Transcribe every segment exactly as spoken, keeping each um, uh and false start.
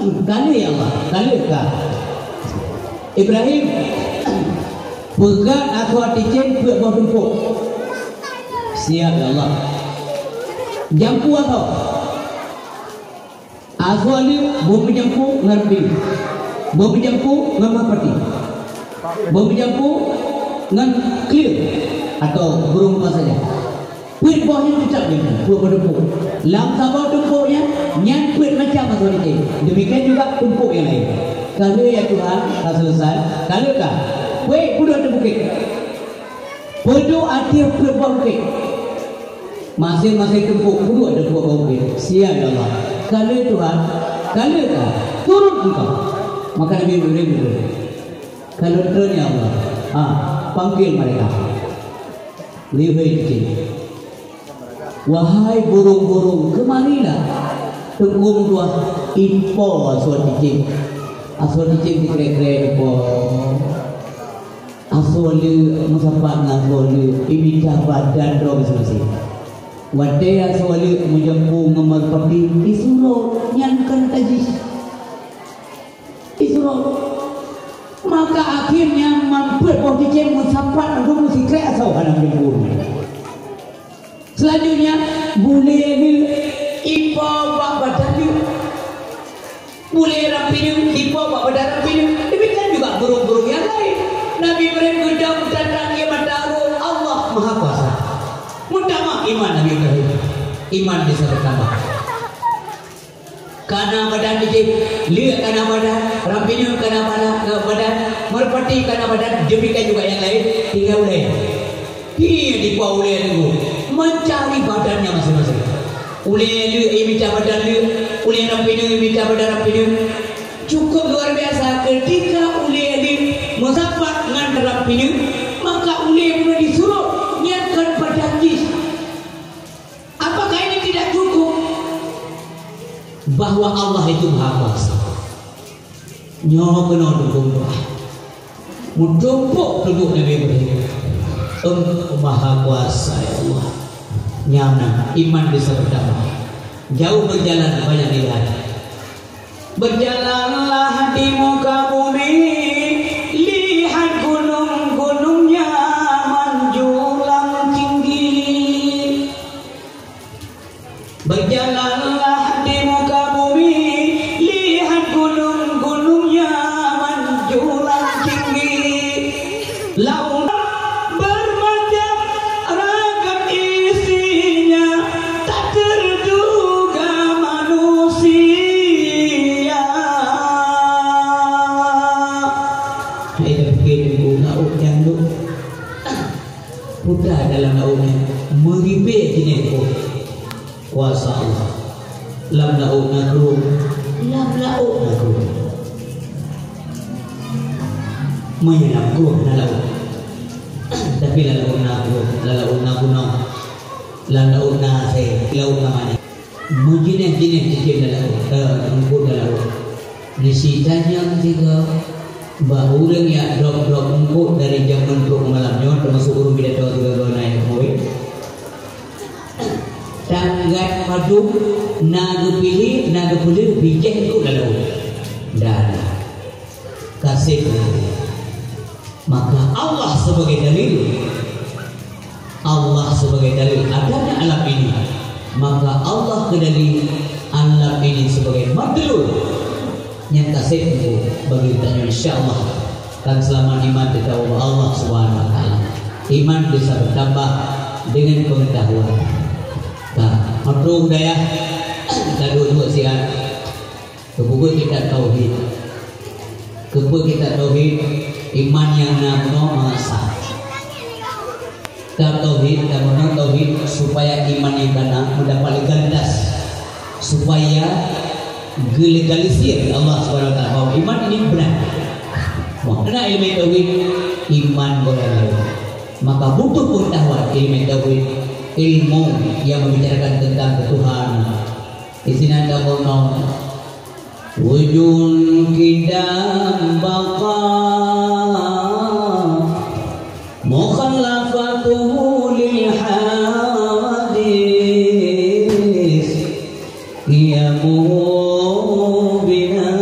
Ka lheueh ya Allah, ka lheueh ka. Ibrahim, peugah asoe ticeng peuet boh tumpôk. Siap ya Allah. Jampu asoe. Asoe lheueh beumeujampu ngon rampinyeuk. Beumeujampu ngon meurpati. Beumeujampu ngon kleueng atau burung apa saja. Peuet boh nyan teutab nyan, peuet boh tumpôk. Lam saboh tumpôk nyan, nyan peuet macam asoe ticeng. Demikian juga tumpôk nyang laén. Ka lheueh ya Tuhan, ka selesai. Ka lheueh ka. Weh, peuduek ateueh bukét. Peuduek ateueh peuet boh bukét. Maséng-maséng tumpôk peuduek ateueh peuet boh bukét. Siap ya Allah. Ka lheueh Tuhan. Ka lheueh ka. Turun engkau. Maka Nabi Ibrahim turun. Ka lheueh turun ya Allah. Ha, panggil mereka. Lihai ticeng. Wahai burung-burung, kemarilah. Teungku meutuah ipo asoe ticeng. Asoe ticeng dikrek-krek ipo. Asoe lheueh meusapat ngon asoe lheueh, imita badan droe maséng-maséng. Watée asoe lheueh meujampu ngon meurpati, isuroe nyan kon tajih. Isuroe. Maka akhirnya man peuet boh ticeng meusapat laju meusikrek asoe hana meujampu. Selanjutnya, bulée lheueh ipo bak badan lheueh. Bulée rampinyeuk ipo bak badan rampinyeuk. Demikian juga burung-burung yang lain. Nabi Ibrahim geudong teuntang ié mata ureuëng, Allah Maha Kuasa. Meutamah iman Nabi Ibrahim. Iman bisa bertambah. Kana badan ticeng, lheueh kana badan, rampinyeuk kana badan, eh, badan, meurpati kana badan, demikian juga yang lain, tinggai ulée. Pi dipo ulée teungku, mencari badannya masing-masing. Ulée lheueh imita badan lheueh, ulée rampinyeuk imita badan rampinyeuk. Cukup luar biasa ketika ulée lheueh meusapat ngon rampinyeuk, maka ulée bunoe disuroe nyan kon badan jih. Apakah ini tidak cukup bahwa Allah itu Maha Kuasa? Nyoe keunoe teupeugah. Meutumpôk tuboh Nabi Ibrahim. Engkau Maha Kuasa, ya Allah. Nyan na iman bisa bertambah. Jauh berjalan banyak dilihat. Berjalanlah di muka bumi, lihat gunung-gunungnya menjulang tinggi. Berjalanlah di muka bumi, lihat gunung-gunungnya menjulang tinggi. Lautan bermacam ragam isinya, tak terduga manusia. Hai dah pikir tunggu laut nyang tu. Peue dalam laôt nyan, meuribée jinéh keuh kuasa Allah. Lam laôt na krueng, lam laôt na krueng. Meunyoe lam krueng na laôt, tapi lam laôt na krueng, lam laôt na gunong, lam laôt na asée, laôt na manyang. Meujinéh-jinéh cicém lam laôt, eh, eungkôt lam laôt. Neusitanyong sigoe bak ureuëng nyang drop-drop eungkôt dari jameun trok malam nyoe, teumasok ureuëng pidato sigoe-goe na nyang keuhôi. Tanggai padum na geupiléh, na geupeuleueh bijéh eungkôt lam laôt. Dah, dah. Kaseb. Maka Allah sebagai dalil, Allah sebagai dalil adanya alam ini, maka Allah keu dalil alam ini sebagai madlul. Nyang kaseb bagi tanyoe, insya Allah, kan seulamat iman teuka ubak Allah Subhanahu wa Taala. Iman bisa bertambah dengan pengetahuan. Nah, makhluk dayah, kita duduk sihat. Keupeue kitab tauhid? Keupeue kitab tauhid? Iman nyang na meunoe masa. Kitab tauhid, dan meunoe tauhid supaya iman nyang kana mendapat legalitas, supaya gelegalisir Allah Subhanahu wa Taala bahwa iman ini benar. Wah, kena ilmu tauhid, iman boleh lalu. Maka butuh pengetahuan ilmu tauhid, ilmu yang membicarakan tentang ketuhanan. Di sini ada meunoe. Wujud qidam baqa mukhalafatuhu lil hawadits qiyamuhu bina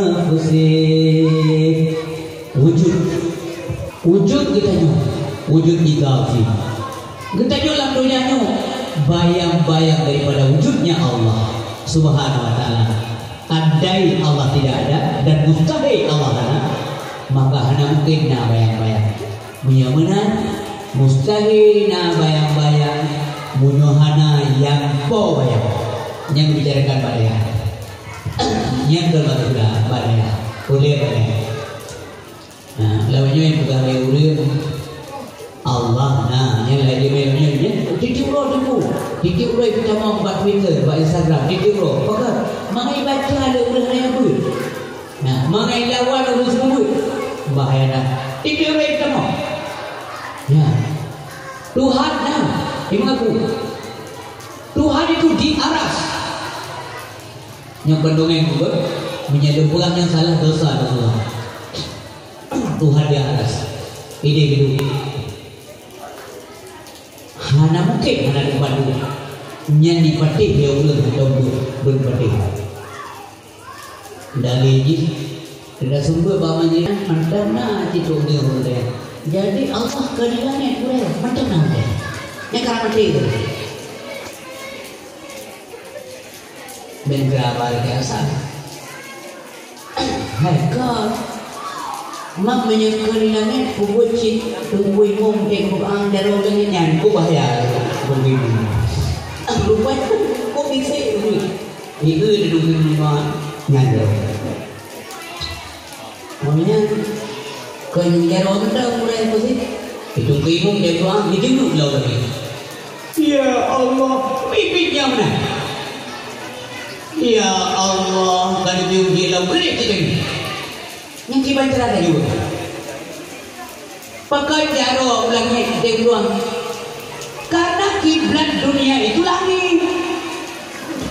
Wujud geutanyoe, wujud di kafir. Geutanyoe lam donya nyoe bayang-bayang daripada wujudnya Allah Subhanahu wa Taala. Andai Allah tidak ada dan mustahil Allah ada, maka hana mungkin na bayang-bayang. Meunyoe meunan, mustahil na bayang-bayang. Meunyoe hana nyang po bayang, nyang bicarakan bak dayah. Nyang keuluarga bak dayah, ulée bak dayah. Nah, lawan nyoe nyang peugah lé ureueng, Allah na, nyang lagée nyoe nyoe nyoe. Tieb-tieb uroe teungku, tieb-tieb uroe geutamong bak Twitter, bak Instagram, tieb-tieb uroe. Pakon? Mangai baca lé ureueng laén beuet. Nah, mangai lawan ureueng seumeubeuet. Bahaya dah. Tieb-tieb uroe geutamong. Ya. Tuhan na, imeung aku. Tuhan itu di aras. Nyang peudongeng beuet, meunyoe lôn peugah nyang salah dosa Allah. Tuhan di atas. Idéh hidup. Hana mungkin hana dipandu. Nyan dipatéh lé ureueng atau be-, beupatéh. Dalil jih, teuka sumber bak majelis, mantong na cit ureueng-ureueng. Jadi Allah ka di langét, ureueng, mantong na ureueng. Nyan ka maté tu. Ben keu haba lagèe asai. Hai ka. Mak meunyoe keu di langét, peubuet cit teungku imum, eh, Quran, jaroe geuh nyan, ku bahya. Begitu. Rupanya, kok bisa begitu? Itu duduk di rumah, nyan jaroe. Maknanya, kon jaroe mantong mulai masjid. Itu imum dia doa, dia jenguk lah tadi. Ya Allah, pipitnya mana? Ya Allah, kalau dia uji lam gerik kita ni. Yang kiban cerah dah juga. Pakon jaroe u langét teupeuluang? Karena kiblat dunia itu langit.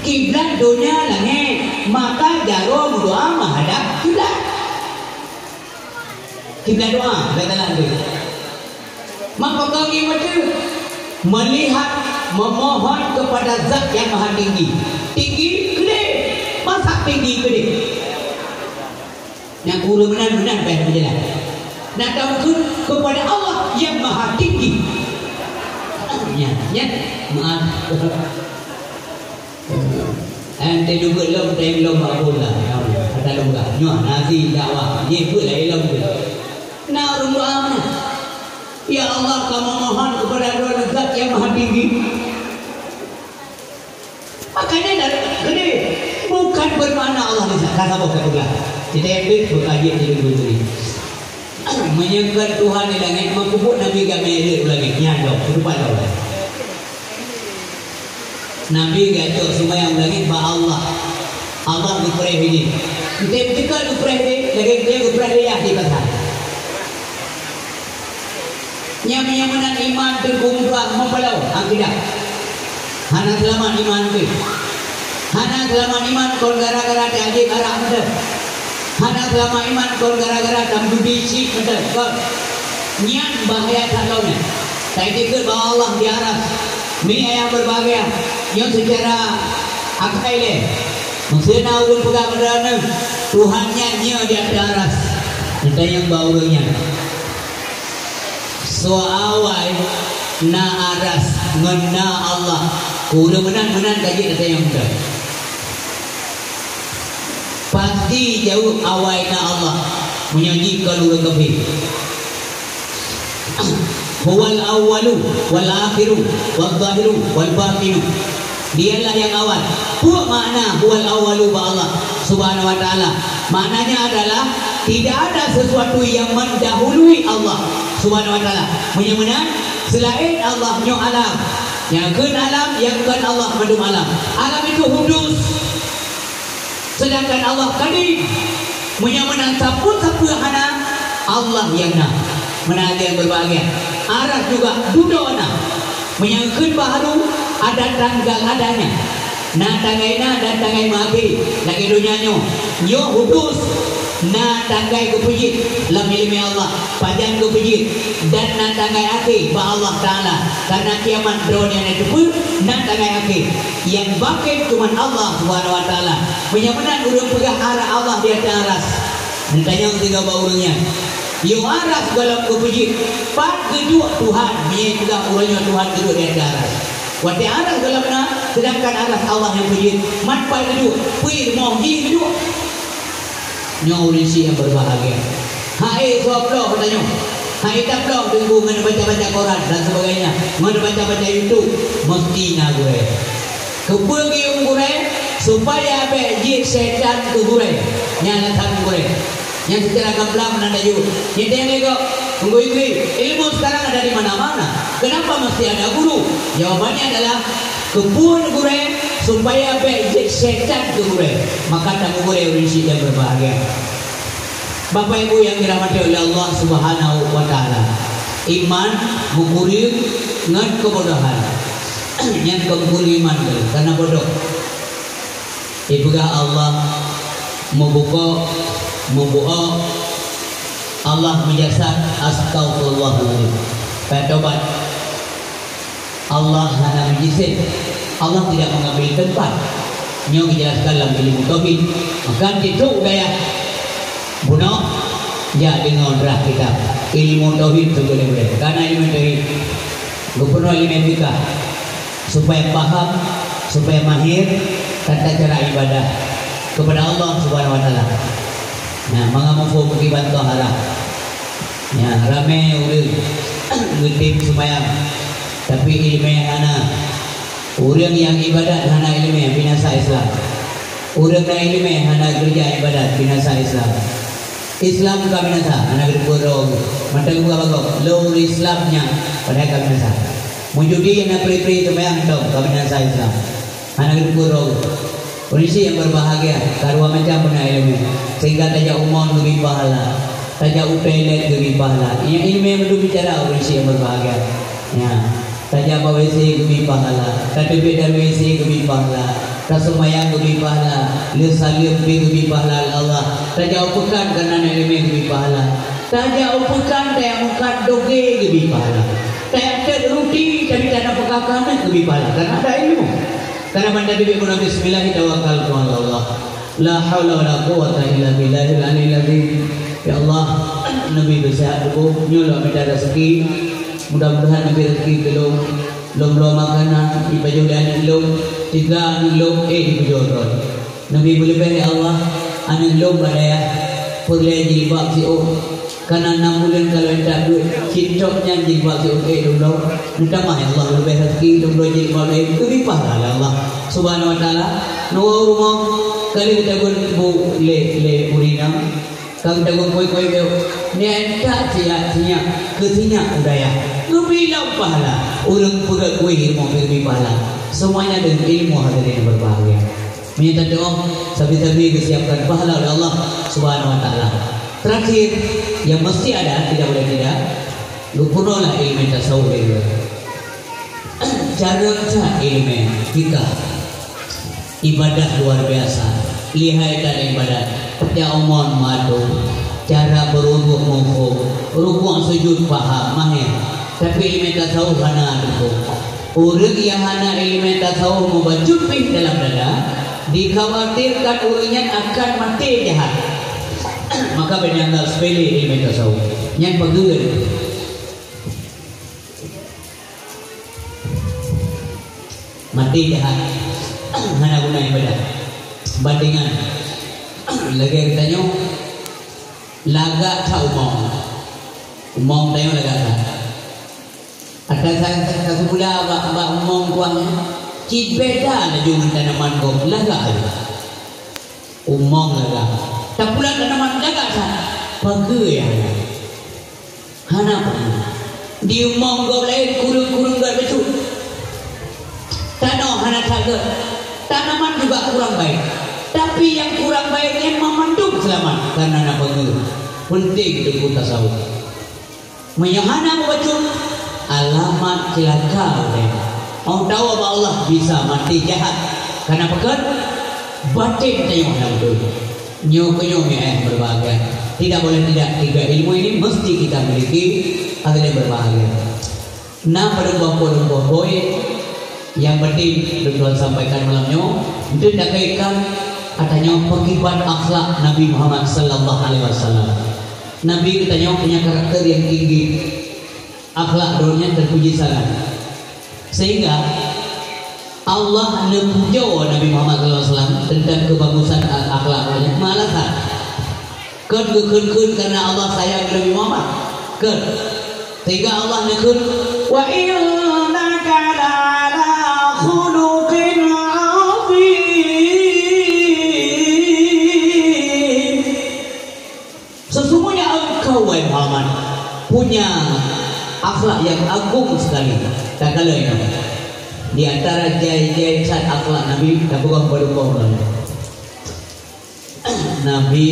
Kiblat dunia langét, maka jaroe meudoa menghadap kiblat. Kiblat doa, katalah tu. Maka kami mata melihat, memohon kepada Zat yang Maha Tinggi. Tinggi keudeh, masa tinggi keudeh. Nyang ureueng meunan-meunan bèk meujalan. Na tameukeue kepada Allah yang Maha Tinggi. Nyan, nyan, maaf. Ente dubeut lom, tem lom bak bola. Kata lom gah. Nyoh, nabi dakwah. Nyebut lah ilom tu. Na ureueng doa mana? Ya Allah, kamoe mohon kepada Droeneuh Zat yang Maha Tinggi. Makanya dari gede bukan bermakna Allah bisa kata bukan juga. Jadi itu bukan dia jadi guru tadi. Meunyoe kon Tuhan di langét, meukeubut Nabi Gabriel di langét. Nyan dong, kehidupan dong. Nabi geucok seumayang u langét bak Allah. Allah geupreh idin. Ente beutôi geupreh idin, lagèe ente geupreh idin di pasar. Nyang, nyang meunan iman teungku muka meupalau akidah. Hana seulamat iman teuh. Hana seulamat iman kon gara-gara tajéb arak meuteun. Hana seulamat iman kon gara-gara tameudubi cit meuteun. Kon. Nyan bahaya that lom nyan. Taikôt bak Allah di aras. Mi ayah berbahagia. Nyoe seucara akai lé. Meuseu na ulôn peugah keudroeneuh, Tuhan nyan nyoe di ateueh aras. Neutanyong bak ureueng nyan. Soe awai na aras ngon na Allah, keu ureueng meunan-meunan ka jeuet tatanyong droe. Pasti jaweueb awai na Allah, meunyoe jih kon ureueng kafé. Huwal awwalu wal akhiru wal zahiru wal batinu. Dialah yang awal. Peue makna huwal awwalu bak Allah Subhanahu wa Taala? Maknanya adalah tidak ada sesuatu yang mendahului Allah Subhanahu wa Taala. Meunyoe meunan, selain Allah nyoe alam. Nyang kheun alam, nyang kon Allah mandum alam. Alam itu hudus. Sedangkan Allah kadim. Meunyoe meunan sapeue-sapeue hana, Allah nyang na. Meunan hadirin berbahagia. Aras juga dudoe na. Meunyoe kheun baharu, ada tanggal adanya. Na tanggai na dan tanggai meuakhé. Lagèe donya nyoe. Nyoe hudus. Na tanggai geupeujeuet lam ileumèe Allah. Pajan geupeujeuet. Dan na tanggai akhé bak Allah Taala. Karena kiamat droeneuh na teupeue, na tanggai akhé. Nyang baqi cuma Allah Subhanahu wa Taala. Meunyoe meunan ureueng peugah aras Allah di ateueh aras. Neutanyong sigoe bak ureueng nyan. Yôh aras gohlom geupeujeuet, pat geuduek Tuhan, meunyoe peugah uroe nyoe Tuhan geuduek di ateueh aras. Watée aras gohlom na, seudangkan aras Allah nyang peujeuet, mat pat geuduek, peue rumoh jih geuduek. Nyoe ureuëng syiek nyang berbahagia. Hai soe bloe geutanyoe. Hai tabloe teungku ngon baca-baca koran dan sebagainya, ngon baca-baca YouTube, meusti na gurée. Keupeue geuyue gurée? Supaya bék jeuet syaitan keu gurée. Nyan alasan gurée. Nyang seucara gamblang meunan laju. Nyedeng lé gob, Teungku Idris, ilmu sekarang ada di mana-mana. Kenapa mesti ada guru? Jawabannya adalah, keupeue gurée? Supaya bék jeuet syaitan keu gurée. Maka tamugurée ureuëng syiek nyang berbahagia. Bapak Ibu yang dirahmati oleh Allah Subhanahu wa Taala, iman meukureueng ngon keubodohan. Nyan kon meukureueng iman, karena bodoh. Ipeugah Allah, meubuko, meubuok, Allah meujasad, astagfirullahaladzim. Payah tobat. Allah hana meujisém. Allah tidak mengambil tempat. Nyoe dijelaskan dalam ilmu tauhid. Maka titok dayah bunoe, jak deungoe drah kitab. Ilmu tauhid tu boleh-boleh. Karena ilmu tauhid, gubernur ilmu fikah. Supaya paham, supaya mahir tata cara ibadah kepada Allah Subhanahu wa Taala. Nah, mangat muphom kiban toharah. Ya, ramé ureuëng geutem seumayang, tapi iéleumé hana. Ureuëng nyang ibadat hana iéleumé, binasa Islam. Ureuëng na iéleumé hana keureuja ibadat, binasa Islam. Islam ka binasa, hana geuteupeue droe. Mantong buka bagok, lôn Islam nyan, padahai ka binasa. Meujudi na pri-pri seumayang dong, ka binasa Islam. Hana geuteupeue droe. Ureuëng syiek nyang berbahagia, ka dua macam beuna iéleumé. Sehingga tajak u mall geubri pahala, tajak u toilet geubri pahala. Nyang iéleumé mandum bicara ureuëng syiek nyang berbahagia. Ya, tajak bak W C geubri pahala, tateubiet dari W C geubri pahala, taseumayang geubri pahala, le saleuem pih geubri pahala lé Allah. Tajak u peukan kana na iéleumé geubri pahala. Tajak u peukan tajak mukat dogé geubri pahala. Tajak tet ruti tapi tana peukakan geubri pahala. Karena ada ilmu. Karena ban teubiet guna bismillah tawakkaltu 'ala Allah. La haula wala quwwata illa billahil aliyyil azim. Ya Allah, neubri beuseuhat tuboh, nyoe lôn mita rezeki. Mudah-mudahan neubri rezeki keu lôn. Lôn bloe makanan, jipajoh lé aneuk lôn, tiga aneuk lôn, eh, jipajoh droe. Neubri beuleubeh, ya Allah, aneuk lôn bak dayah, peureulée jilbab siôh. Kana nam buleuen ka lôn intat duek, cit cok nyan jilbab siôh, eh, lôn bloe. Meutamah, ya Allah, leubeh rezeki, lôn bloe jilbab, eh, geubri pahala lé Allah Subhanahu wa Taala. Neuwoe u rumoh, ka lheueh geutagun bu lé, lé ureueng inong. Ka geutagun kue-kue beu. Nyan ka siyak-siyak, keu sinyak u dayah. Geubri lom pahala. Ureueng peugét kue ilmu geubri pahala. Semuanya dengan ilmu, hadirin yang berbahagia. Meunyoe tatu'oh, sabe-sabe geusiapkan pahala oleh Allah Subhanahu wa Taala. Terakhir, yang mesti ada, tidak boleh tidak, geupunolah ilmu tasawuf ilmu. Cara that ilmu fikah. Ibadah luar biasa. Lihai that ibadah. Tajak u mall meuatur, cara beuruduk muphom, rukuk sujud paham, mahir. Tapi ilmu tasawuf hana tutoe. Ureueng nyang hana ilmu tasawuf mubacut pih dalam dada, dikhawatirkan ureueng nyan akan maté jahat. Maka bèk neuanggap sepele ilmu tasawuf. Nyan peugeuet. Maté jahat. Hana guna ibadah. Bandingan. Lagèe geutanyoe lagak that u mall. U mall tanyoe lagak that. Ata sa-, sa-, saseubula bak, bak u mall tuan nyan, cit beda laju ngon tanaman gob, lagak laju. U mall lagak. Tapula tanaman lagak that. Pageue nyang lagak. Hana peue. Di u mall gob laén kureueng-kureueng gét bacut. Tanoh hana that gét. Tanaman juga kurang baik. Tapi nyang kurang baik nyan mamandum seulamat karena na peungeut. Penting teungku tasawuf. Meunyoe hana mubacut, alamat ceulaka udeb. Ong tawa bak Allah bisa maté jahat. Karena peugét batin tanyoe hana beutôi. Nyoe keuh nyoe mi ayah berbahagia. Tidak boleh tidak, tiga ilmu ini mesti kita miliki, hadirin berbahagia. Na padum boh, padum boh poin nyang penting lôn tuan sampaikan malam nyoe, untuk dikaitkan ata nyoe peukiban akhlak Nabi Muhammad sallallahu alaihi wasallam. Nabi geutanyoe punya karakter nyang tinggi, akhlak droeneuh terpuji sangat. Sehingga Allah neupujoe Nabi Muhammad sallallahu alaihi wasallam teuntang keubagusan a-, akhlak droeneuh. Meulasan. Kon geukheun-kheun karena Allah sayang keu Nabi Muhammad. Kon. Sehingga Allah neukheun, "Wa innaka la'ala khuluqin 'azim." Sesungguhnya engkau, wahai Muhammad, punya akhlak yang agung sekali. Takalon nyoe. Di antara jai-jai that akhlak Nabi, tapeugah baru kau Nabi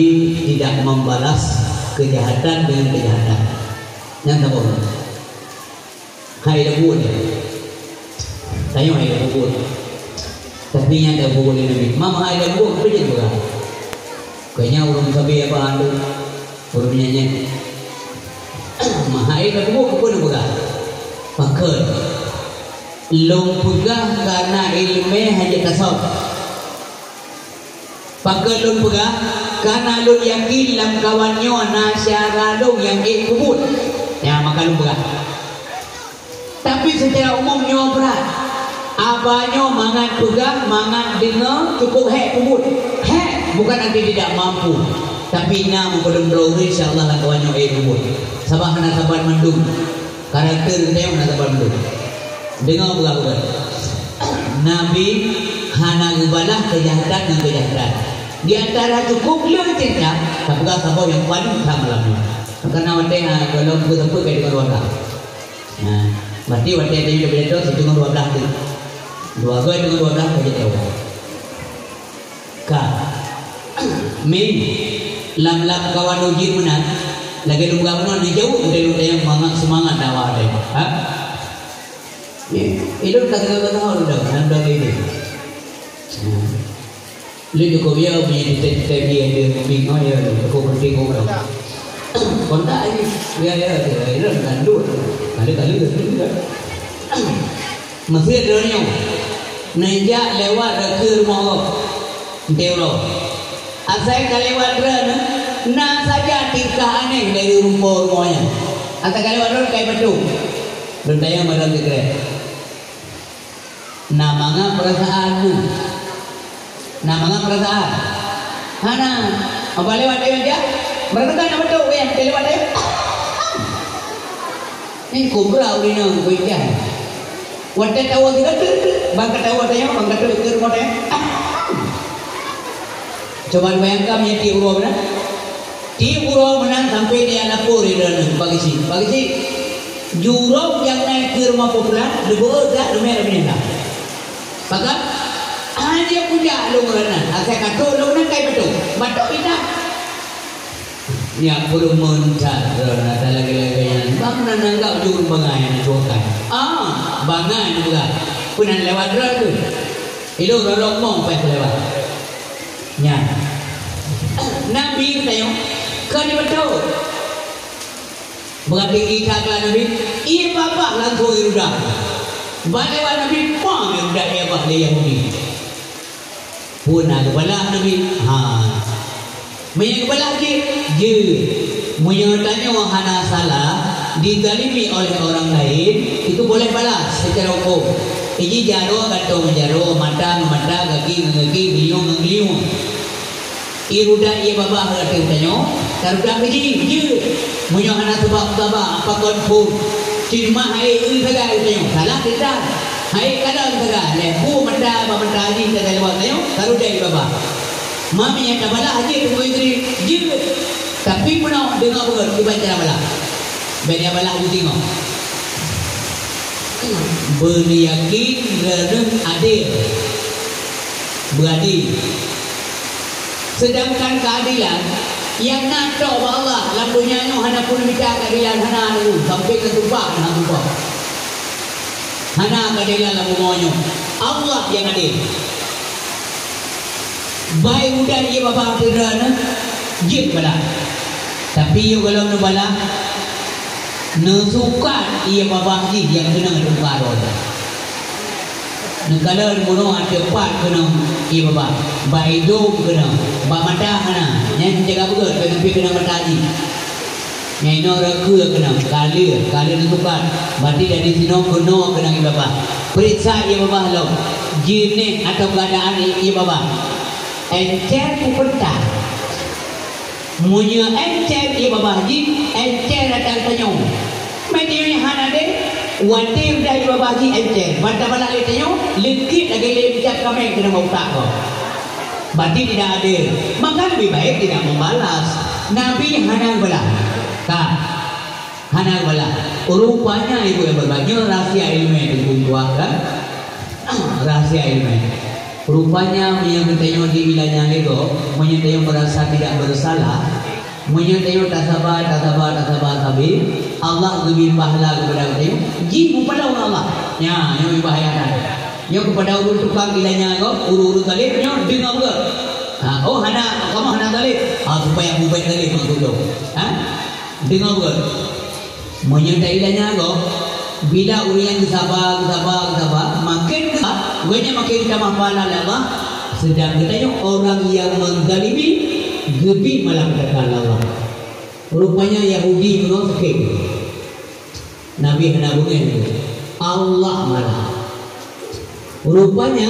tidak membalas kejahatan dengan kejahatan. Nyan saboh. Hai dak buet. Tanyoe hai dak buet. Tapi nyan dak buet lé Nabi. Mam hai dak buet, peue jeuet peugah? Keu nyan ureueng sabe apa tu? Ureueng nyan nyan. Mam hai dak buet, peue neupeugah? Pakon? Lôn peugah karena ileumèe hana tasoe. Pakon lôn peugah? Karena lôn yakin lamkawan nyoe na syedara lôn nyang ék peubuet. Nyan maka lôn peugah. Tapi secara umum nyoe brat. Haba nyoe mangat peugah, mangat deungoe, cukup hék peubuet. Hék, bukan arti tidak mampu. Tapi na meupeuleumdroe ureueng, insya Allah lamkawan nyoe ék peubuet. Sabab hana saban mandum. Karakter geutanyoe na saban mandum. Deungoe peugah-peugah. Nabi hana geubalah keujahatan ngon keujahatan. Di antara cukup le cinta, tapeugah saboh nyang paling that malam nyoe. Karena watèe, ha, gohlom peuet sapeue ka deungoe dua blah. Nah, berarti watèe tanyoe pidato sideungoe dua blah tu. Dua goe deungoe dua blah ka jeuet dua. Ka. Min, lam-lam kawan uji meunan, lagèe lôn peugah meunan, dijaweueb lé lôn nyang mangat seumangat dakwah teuh. Ha? Nyoe, ilôn ka teuka-teuka lôn dah, lam dalil nyoe. Nah. Lôn cukup ya, punya cita-cita dia, dia bingung ya, cukup penting orang. Kontak aja. Ya, ya, ya, ya, kan dulu. Kali-kali dia dulu dah. Meusé droeneuh neujak lewat dikeue rumoh gob, eunteuk uroe. Asai ka lewat droeneuh, na saja tingkah aneh dari rupa rumoh nyan. Asai ka lewat droeneuh, kai beutôi. Lôn tanyong barang keu keu. Na mangat peurasaan nyoe. Na mangat peurasaan? Hana. Apa lewat dayah jak? Meureuka na beutôi weh, lewat dayah. Ni kubra ureueng inong kuikan. Watèe tawa sira, bang ka tawa tanyong, bang ka tawa ikeu rumoh tanyong. Coba bayangkan, ya, tiep uroe meunan. Tiep uroe meunan sampai dia lapor di dalam Pak Geuchik. Pak Geuchik, jurông nyang na ikeu rumoh popular, leubeh dak, leumèe, leumèe dak. Pakon? Hana kujak lôn keunan, asai ka trôk lôn keunan kai beutôi. Beutôi inan. Nyak peurumoh that droeneuh ata lagèe-lagèe nyan. Bang na nanggap jurông bangai na cukai. Ah, bangai na peugah. Peunan lewat droe tu. Ilôn rot-rot mong paih lewat. Nyan. Nabi geutanyoe kon beutôi. Berarti Isa keu Nabi, ié babah langsung Yehuda. Ban lewat Nabi, pang Yehuda ié babah lé Yahudi. Peue na geubalah Nabi? Ha. Meunyoe geubalah jeuet, jeuet. Meunyoe tanyoe hana salah, dizalimi oleh orang lain, itu boleh balas secara hukum. Iji jaroe gantoe ngon jaroe, mata ngon mata, gaki ngon gaki, geulinyueng ngon geulinyueng. Irudak ié babah ateueh tanyoe, tarudak keu jih, jeuet. Meunyoe hana sabab-sabab, pakon phon, cit mak hai eu sagai tanyoe, salah teuntang. Hai kadang sagai, lheuh bu mata bak mata jih sagai lewat tanyoe, tarudak ié babah. Mami nyang tabalah jeuet teungku istri, jeuet. Tapi peunoh deungoe beugöt kiban cara balah. Bèk dia balah jeuet singoh. Beuneuyakin droeneuh adé. Beuadé. Seudangkan keuadilan nyang na tok bak Allah lam donya nyoe hana peue mita keuadilan, hana anu, sampoe keu tumpah hana tumpah. Hana keuadilan lam bumoe nyoe. Allah nyang adé. Bai mudah ié babah teuh droeneuh jeuet balah. Tapi yôh gohlom neubalah, neusukat ié babah jih nyang keunong teuka droe. Neukalon bunoe ateueh pat keunong ié babah, bak idông keunong, bak mata hana, nyan jaga beugöt, bèk sampoe keunong mata jih. Nyang inoe reukeue keunong, ka lheueh, ka lheueh neutukat. Berarti dari sinoe keunoe keunong ié babah. Peuriksa ié babah lom. Jeuet atawa keuadaan ié babah. Encer peupeuntah. Meunyoe encer ié babah jih, encer ata geutanyoe. Meunyoe hana deh, watée udah ié babah jih encer. Ban tabalah lé tanyoe, leungkét lagée lé meucab kaméng keunong bak utak kong. Berarti tidak adil. Maka lebih baik tidak membalas. Nabi hana geubalah. Ka. Hana geubalah. Rupanya ibu yang berbahagia, rahsia ilmu yang dikumpulkan. Rahsia ilmu. Rupanya meunyoe geutanyoe di ilanya lego, meunyoe tanyoe merasa tidak bersalah, meunyoe tanyoe tasaba, tasaba, tasaba sabe, Allah geubri pahala kepada geutanyoe, jih mupaloe Allah. Nya, nyoe bahaya dah. Nyoe kepada ureuëng tukang ilanya ko, ureuëng-ureuëng zalim nyoe deungoe beugöt. Ha, oh hana, kamoe hana zalim. Ha, supaya bubek zalim maksud lôn. Ha? Deungoe beugöt. Meunyoe ta ilanya ko, bila ureuëng nyang geusaba, geusaba, geusaba, makin geusaba, ureuëng nyan makin geutamah pahala lé Allah. Sedang geutanyoe orang yang menzalimi, geubri malapetaka lé Allah. Rupanya Yahudi meunoe sakét. Nabi hana beungéh lé. Allah marah. Rupanya,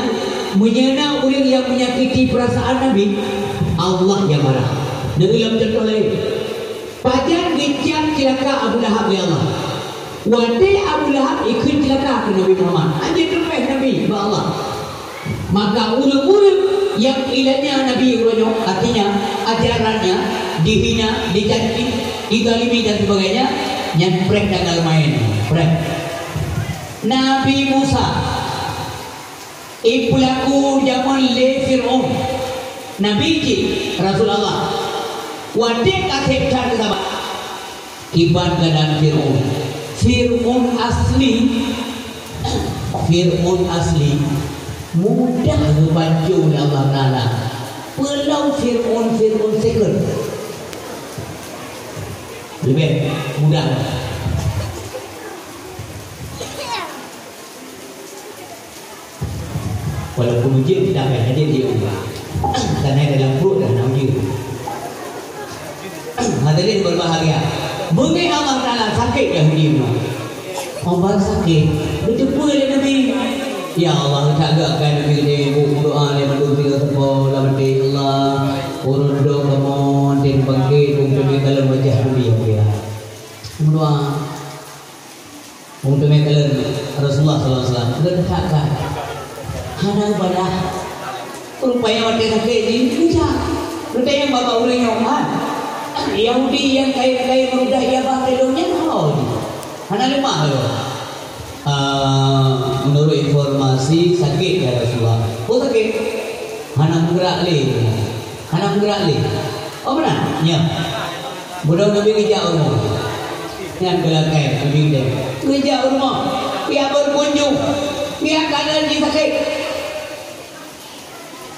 meunyoe na ureuëng nyang menyakiti perasaan Nabi, Allah nyang marah. Neubi lom contoh laén. Pajan geucak ceulaka Abu Lahab lé Allah. Watée Abu Lahab ikheun ceulaka keu Nabi Muhammad, hana teupéh Nabi bak Allah. Maka ureuëng-ureuëng nyang ilanya Nabi uroe nyoe, artinya ajarannya dihina, dicaci, dizalimi dan sebagainya, nyan preh tanggal main, preh. Nabi Musa ipeulaku jameun lé Fir'aun. Nabi cit Rasul Allah. Watée ka seb that geusabat. Kiban keuadaan Fir'aun. Fir'aun asli, Fir'aun asli mudah geupancong lé Allah Taala. Peulom Fir'aun, Fir'aun second. Leubeh mudah. Walaupun ujeuen, kita akan hadir di Allah. Karena dalam perut dah nak ujeuen. Hadirin berbahagia. Beungéh Allah Taala sakét Yahudi nyoe. Obat sakét. Beuteupeue lé Nabi. Ya Allah, tagak kan Nabi geude, bu doa lé mandum tiga sepo, lam até Allah. Ureuëng dok kamoe, dan bangkit, untuk dalam wajah Nabi yang mulia. Berdoa. Wong teumé kalon Rasulullah sallallahu alaihi wasallam, geutak-geutak. Hana geubalah. Rupanya watée sakét jih, geujak. Geutanyong bak ureuëng nyoe, "Man, Yahudi nyang kayém-kayém meurudah ijabah lé lôn nyan ho jih?" Hana leumah lom. Ah, menurut informasi, sakét ya Rasulullah. Oh, sakét? Hana meugerak lé. Hana meugerak lé. Oh, meunan? Nyo. Bodoh Nabi geujak u rumoh. Nyan keu lakée Nabi udeb. Geujak u rumoh. Pih beurkunjong. Pih kalon jih sakét.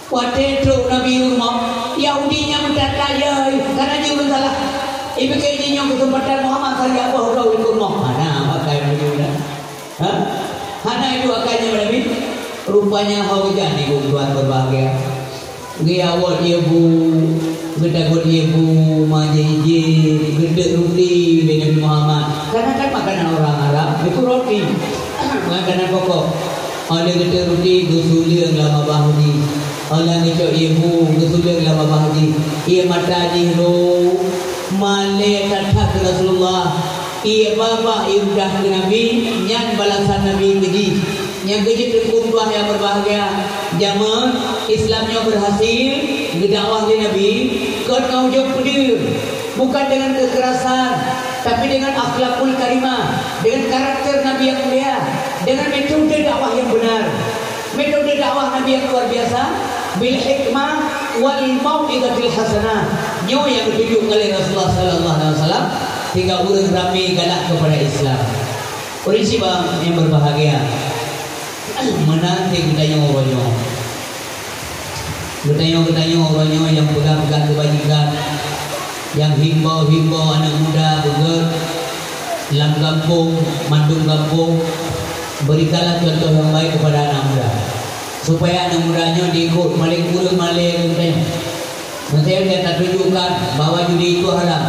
Watée trok Nabi u rumoh, Yahudi nyang meutat-tat, ya, kana jih ureuëng salah. Ipike jih nyoe keuseumpatan Muhammad saliak boh droe u rumoh. Hana pakai Nabi udeb. Ha? Hana iduek akai nyan Nabi? Rupanya ho geujan ibu tuan berbahagia. Geuyawot ié bu, geudagot ié bu, ma jih-jih, geudeuk ruti lé Nabi Muhammad. Karena kan makanan orang Arab, itu roti. Makanan pokok. Oleh geudeuk ruti, geusuleueng lam babah jih. Oleh geucok ié bu, geusuleueng lam babah jih. Ié mata jih ro, malée that-that keu Rasulullah. Ié babah ié udah keu Nabi, nyan balasan Nabi keu jih. Nyang keujeuet teungku tuan nyang berbahagia, jameun Islam nyoe berhasil geudakwah lé Nabi, kon ngon ujong peudeueng, bukan dengan kekerasan, tapi dengan akhlakul karimah, dengan karakter Nabi yang mulia, dengan metode dakwah yang benar. Metode dakwah Nabi yang luar biasa, bil hikmah wal mau'izatil hasanah. Nyoe nyang geutunjuk oleh Rasulullah sallallahu alaihi wasallam, sehingga ureuëng ramé galak kepada Islam. Ureuëng sibang nyang berbahagia, meunan cit geutanyoe uroe nyoe. Geutanyoe, geutanyoe uroe nyoe nyang peugah-peugah keubajikan, nyang himbau-himbau aneuëk muda beugét lam gampông, mandum gampông, berikanlah contoh yang baik kepada anak muda, supaya anak muda nyoe diikot malée ureuëng malée geutanyoe. Maksudnya, dia tatunjukkan bahwa judi itu haram.